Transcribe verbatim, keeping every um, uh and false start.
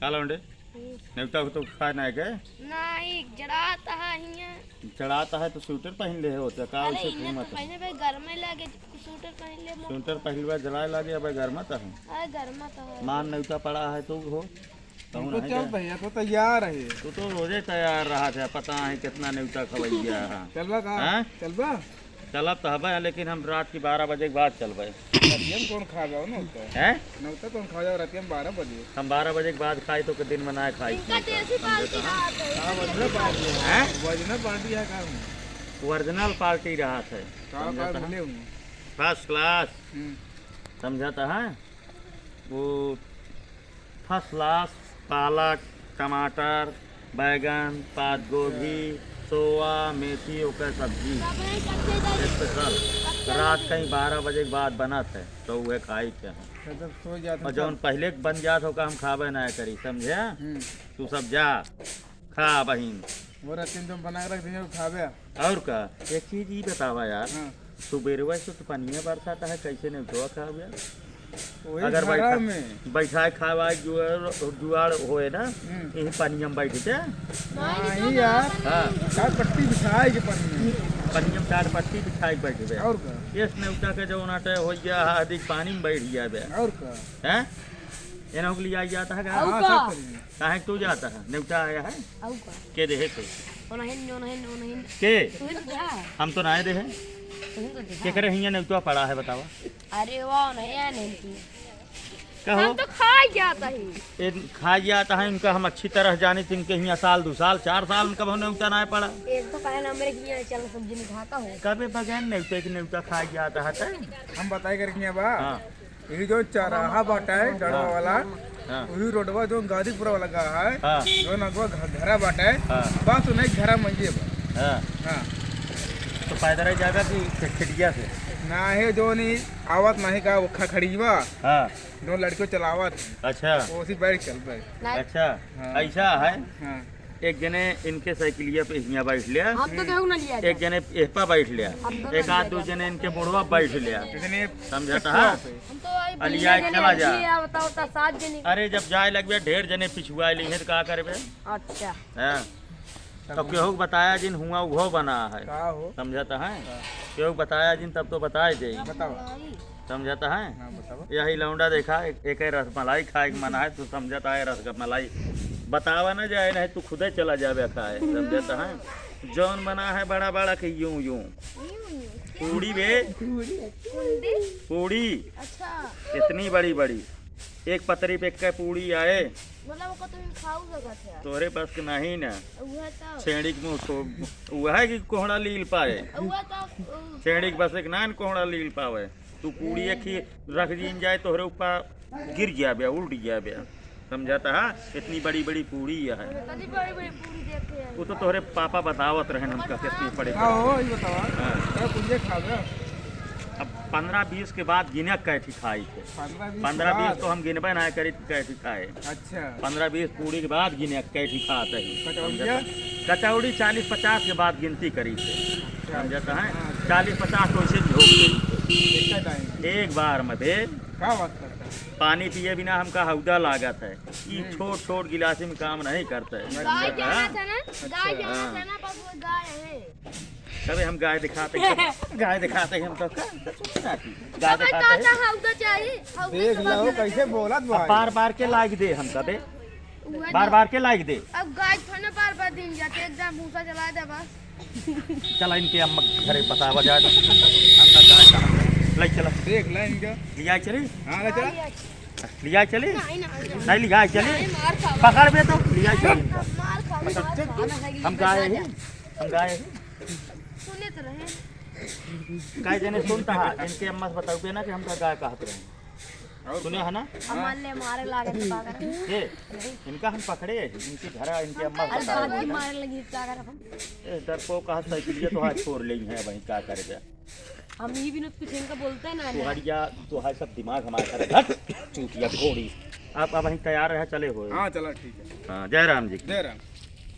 का लौंडे? हम्म। नेवता को तो खाए ना गए? नहीं, जड़ात है हियाँ। जड़ात है तो स्वेटर पहन ले होते, का अरे, उसे इन्हें घूमत तो है? पहने भाई, गर्मे लागे, स्वेटर पहन ले, मोट स्वेटर पहनले बा, जड़ाए लागे, अब गर्मा तो है। अरे, गर्मा तो है। मान नेवता पड़ा है तो हो। तू हमको नहीं चल गए। भैया, तू तैयार है। तू तो रोजे तैयार रहा था, पता है कितना नेवता खवैया है। चलबा का? हैं? चलबा? चलब तो हबे, लेकिन हम रात की बारह बजे के बाद चलबे। रतिया में कौन खा जाओ नेवता? हैं? नेवता कौन खा जाओ रतिया में बारह बजे? हम बारह बजे के बाद खाई तो के दिन में ना खाई। इनका देसी पार्टी रहा था। हाँ, original पार्टी है। हैं? Original पार्टी है का? Original पार्टी रहा था। का, समझा का था? मिले हुए? First class। हम्म। समझा था, हैं? वो first class, पालक, टमाटर, बैगन, पात गोभी, सोआ, मेथी, ओकर सब्जी। Special। रात कहीं बारह बजे के बाद बनत है, तो उहे खाई के है। तो जब सो जात और हैं जौन तब। पहले के बन जात हो, ओका हम खाबे ना करी, समझे? हम्म। तू सब जा। खा बहिन। वो रतिन तुम बना के रख दिए, उठावे। और का? एक चीज ई बतावा यार, हाँ। सुबेरवा से तो पनिया बरसात है, कैसे नेवतवा खावे? वही अगर घरा बैठा, में। बैठाए खावा जुआड़, जुआड़ होए ना, हम्म। यही पनिया में बैठ के। नहीं यार। हाँ। का पट्टी बिछाए के पनिया में। पनिया में चार पट्टी बिछाए के बैठ गए। और का? इस नेवता के जो नाटे हो गया, अधिक पानी में बैठ गया बे। और का? हैं? एना के लिया जाता है का? और हाँ, का? सब करेंगे। काहे तू जाता है? नेवता आया है? आऊ का? के देहे थे? ओनहिन, ओनहिन, ओनहिन। के? तुहिन तो जा। हम तो नाय देहे। तुहिन तो जा। केकरे हियाँ नेवता पड़ा है बतावा? अरे वाह, नहीं आया नहीं तू। कहो? हम तो खा जाता ही। ए, खा जाता है, इनका हम अच्छी तरह जानी, इनके हियाँ साल, दो साल, चार साल इनका नेवता नाय पड़ा। एक तो कहे ना मेरे हियाँ चल सब्जी नहीं खाता हो। कबे बगैर नेवते के नेवता खा जाता है तै? हम बताए करके बा। हाँ। यही जो चौराहा बाटे, डड़वा वाला, हाँ। वही रोडवा जो गाजीपुर वाला का है, हाँ। जो नगवा घ-, घरा बाटे, हाँ। बस उन्हें घरा मंगे बा। हाँ। हाँ। तो पैदल ही जाएगा कि खे-, खेतिया से? ना है, जो नहीं आवत नहीं का, वो खखड़ीवा, हाँ। जो लड़के चलावत है। अच्छा। वो उसी बैठ चल पे। अच्छा, हाँ। ऐसा है? हाँ। एक जने इनके साइकिलिया पे हियाँ बैठ लिया। हम तो केहू ना लिया एक जाए। जने एहपा बैठ लिया। हम तो एक ना आध लिया दो जाए। जने इनके बुढ़वा बैठ लिया। कितने समझता है? हम तो आई अलिया भैया चला जने जा। लिया, बताओ तो सात जने। अरे जब जाए लगबे ढेर जने पिछुआ ली है तो का करबे? अच्छा। हाँ। तब तो केहू के बताया जिन हुआ उहो बना है। का हो? समझता है? हाँ। केहू के बताया जिन तब तो बताए दे। बताओ। समझता है? हाँ, बताओ। यही लौंडा देखा, एक, एक रसमलाई खाए के मन है, तू समझता है रसमलाई बतावा ना जाए, नहीं तू खुदे चला जाबे खाए, समझता है? जौन बना है बड़ा बड़ा के यूं यूं। यूं यूं। पूड़ी बे। पूड़ी। पूड़ी। अच्छा। इतनी बड़ी बड़ी। एक पतरी पे एक पूड़ी आए। मतलब ओकर तुम खाऊ सकत है। तोहरे पास के नहीं ना। उहे तो। छेड़ी के मुंह तो, उहे कि कोहड़ा लील पाए। उहे तो, उ- छेड़ी के बस एक नान कोहड़ा लील पावे। तू पूड़ी एक ही रख दीन जाए, तोहरे ऊपर गिर जाबे, उल्ट जाबे। समझता है? इतनी बड़ी बड़ी पूड़ी है। इतनी बड़ी बड़ी पूड़ी देखे हैं। वो तो तोहरे पापा बतावत रहन हमका कितनी पड़े हाँ पड़े। हो, ये बताओ। हाँ। क्या पूड़िया खावे? अब पन्द्रह बीस के बाद गिने कैठी खाई थे। पन्द्रह बीस पन्द्रह बीस बाद? तो हम गिनबे ना करी थे कैठी खाए। अच्छा। पन्द्रह बीस पूड़ी के बाद गिने कैठी खात है। कचौड़िया? समझता है? कचौड़ी चालीस पचास के बाद गिनती करी थे। अच्छा। समझता है? हाँ। चालीस पचास तो ऐसे भी हो गई। एक टाइम। एक बार में बे। का बात करता है? पानी पिए बिना हमका हौदा लागत है। ई हम्म। छोट छोट गिलासी में काम नहीं करता है। गाय के हाँ? आना था ना, गाय के आना हाँ। था ना, बस वो गाय है। कबे हम गाय दिखाते हैं, गाय दिखाते हैं हम तो का? गाय अबे दिखाते हैं। चाचा, हौदा चाहिए, हौदा देख के लो, बाद में कैसे बोलत अब भाई। बार बार के लाग दे हम कबे। उहे बार ना। बार के लाग दे। अब गाय थोड़े बार बार दिन जाते, एकदम भूसा चला दे बस। चला इनके अम्मा के घरे बतावा जाए। हम तो गाय कहाँ? ले चला। देख ले इनका। लिया चली? हाँ, ले चला। हाँ, लिया। लिया चली? नहीं, नहीं, नहीं। नहीं लिया चली? नहीं, मार खावा। पकड़ बे तो, लिया चली इनका। मार खावा, मार खावा। हम गाय ही, हम गाय ही। सुने तो रहे। गाय जने सुनता है, इनके अम्मा से बताओ बे ना कि हमका गाय कहत रहे। और सुने है ना? हमारे लिए मारे लागत है पागल। ये, इनका हम पकड़े, इनकी घरा, इनके अम्मा अरे बताओ। बाप की मारे लगी पागल हम। ए, डरपोक कहा साइकिलिया तो हाथ छोड़ लेई है, वहीं का कर दे। हम ही भी ना कुछ इनका बोलते हैं ना, ना। तुहरिया, तुहार सब दिमाग हमारे सारे घट, चूतिया घोड़ी। आप अब वहीं तैयार रहे, चले हो। हाँ, चला, ठीक है। हाँ, जय राम जी की। जय राम।